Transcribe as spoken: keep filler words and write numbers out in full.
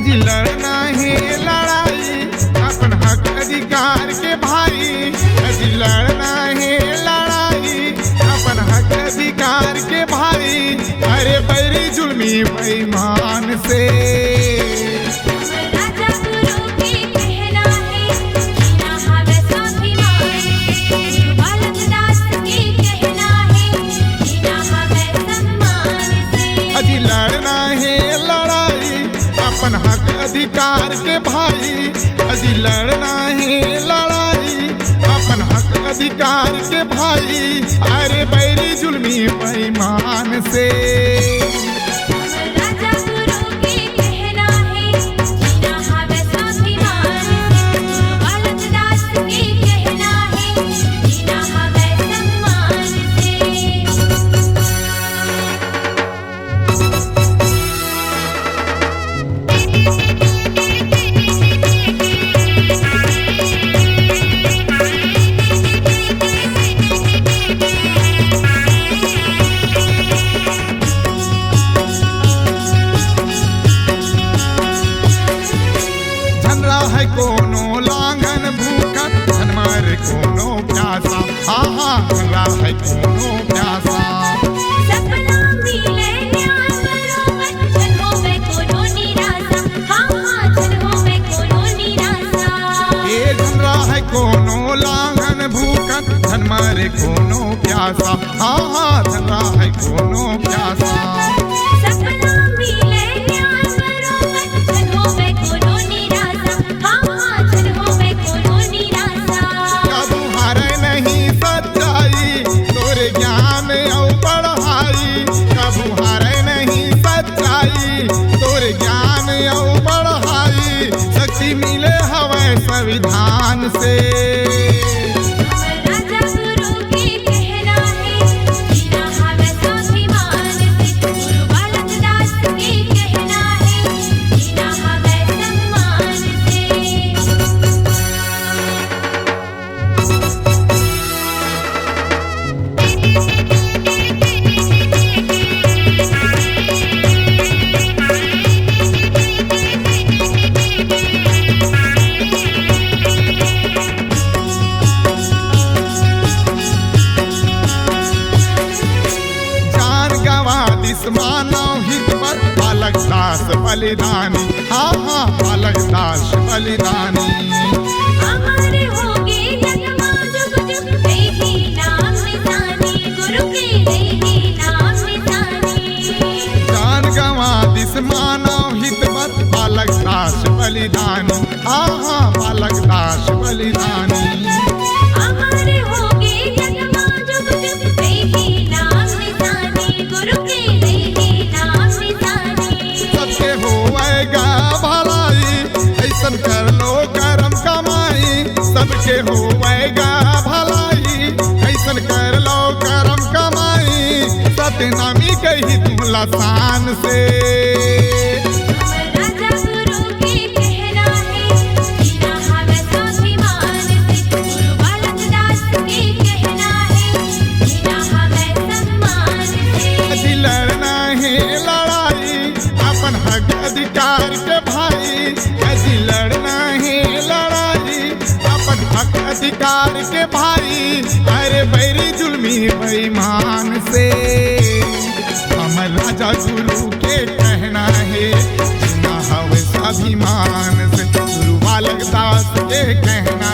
जी लड़ना हे लड़ाई अपन हक अधिकार के भाई, जी लड़ना हे लड़ाई अपन हक अधिकार के भाई। अरे बैरी जुल्मी बेईमान से। राजा गुरु के कहना हे, जीना हवे स्वाभिमान से। गुरु बालक दास के कहना हे, जीना हवे सम्मान से। अजी लड़ना हे लड़ाई अपन हक अधिकार के भाई, अजी लड़ना हे लड़ाई अपन हक अधिकार के भाई। अरे बैरी जुल्मी बेईमान से। राजा गुरु के कहना हे, जीना हवे स्वाभिमान से। गुरु बालक दास के कहना हे, जीना हवे सम्मान से। झन रहय कोनो लांघन भूखा, झन मरे कोनो प्यासा। हाँ, हाँ, झन रहय कोनो प्यासा। सबला मिले न्याय बरोबर, झन होवे कोनो निराशा। हाँ, हाँ, झन होवे कोनो निराशा। ए झन रहय कोनो लांघन भूखा, झन मरे कोनो प्यासा। हाँ, हाँ, झन रहय कोनो प्यासा। सबला मिले न्याय बरोबर, झन होवे कोनो निराशा। हाँ, हाँ, झन होवे कोनो निराशा। कभू हारय नहीं सच्चाई, तोरे ज्ञान अउ पढ़ाई। कभू हारय नहीं सच्चाई, तोरे ज्ञान अउ पढ़ाई। शक्ति मिले हवय संविधान से। राजा गुरु के कहना हे, जीना हवे स्वाभिमान से। गुरु बालक दास के कहना हे, जीना हवे सम्मान से। जान गंवा दिस मानव हित बर, बालक दास बलिदानी। हाँ, हाँ, बालक दास बलिदानी। अमर होगे जग मा जुग जुग, देही नाम निशानी, गुरु के देही नाम निशानी। जान गंवा दिस मानव हित बर, बालक दास बलिदानी। हाँ, हाँ, बालक दास बलिदानी। अमर होगे जग मा जुग जुग, देही नाम निशानी, गुरु के देही नाम निशानी। सबके होवय गा भलाई, अइसन कर लो करम कमाई। सबके होवय गा भलाई, अइसन कर लो करम कमाई। सतनामी कही तुमला शान से। राजा गुरु के कहना हे, जीना हवे स्वाभिमान से। गुरु बालक दास के कहना हे, जीना हवे सम्मान से। अजी लड़ना हे लड़ाई अपन हक अधिकार के भाई, अजी लड़ना हे लड़ाई अपन हक अधिकार के भाई। अरे बैरी जुल्मी बेईमान से। हमर राजा गुरु के कहना हे, जीना हवे स्वाभिमान से। गुरु बालक दास के कहना